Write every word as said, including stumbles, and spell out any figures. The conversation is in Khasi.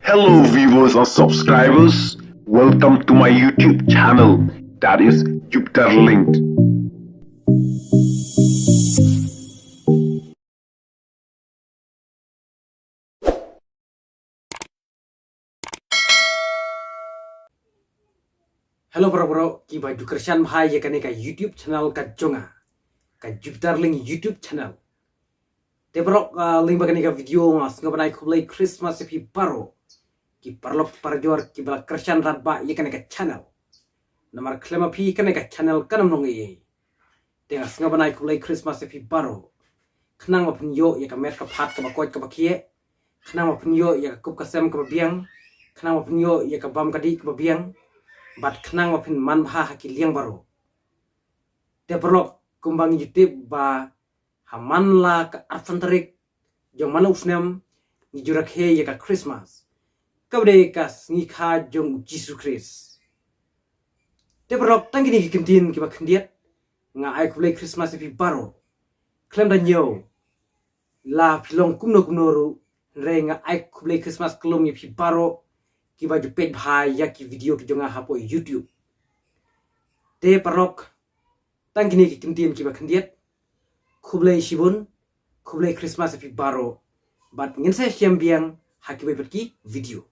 Hello viewers and subscribers, welcome to my YouTube channel, that is Jupiter Linked. Hello para bro, kiba ju kyrshan bha ïa kane ka YouTube channel ka jong nga, ka Jupiter Linked YouTube channel. Te para, ah, lyngba kane ka video nga sngewbha ban ai khublei Christmas ïa phi baroh, ki paralok parajor kiba la kyrshan radbah ïa kane ka channel. Namar khlem ma phi kane ka channel kan ym long ei ei. Te nga sngewbha ban ai khublei Christmas ïa phi baroh. Khnang ba phin ïoh ïa ka met ka phad kaba koit kaba khiah. Khnang ba phin ïoh ïa ka kup ka sem kaba biang. Khnang ba phin ïoh ïa ka bam ka dih kaba biang. Bad khnang ba phin man bha ha ki liang baroh. Te paralok, kumba ngi ju tip ba ha man la ka arphew san tarik jong man la u snem ngi ju rakhe ïa ka Christmas, kaba dei ka sngi kha jong u Jisu Khrist. Te paralok, tang kine ki kyntien kiba khyndiat, nga ai khublei Christmas ïa phi baroh. Khlem da ñiew la phi long kumno kumno ruh, hynrei nga ai khublei Christmas kyllum ïa phi baroh kiba ju peit bha ïa ki video ki jong nga hapoh YouTube. Te paralok, tang kine ki kyntien kiba khyndiat. Khublei shibun, khublei Christmas ïa phi baroh. Bad ngin sa ïashem biang ha kiwei pat ki video.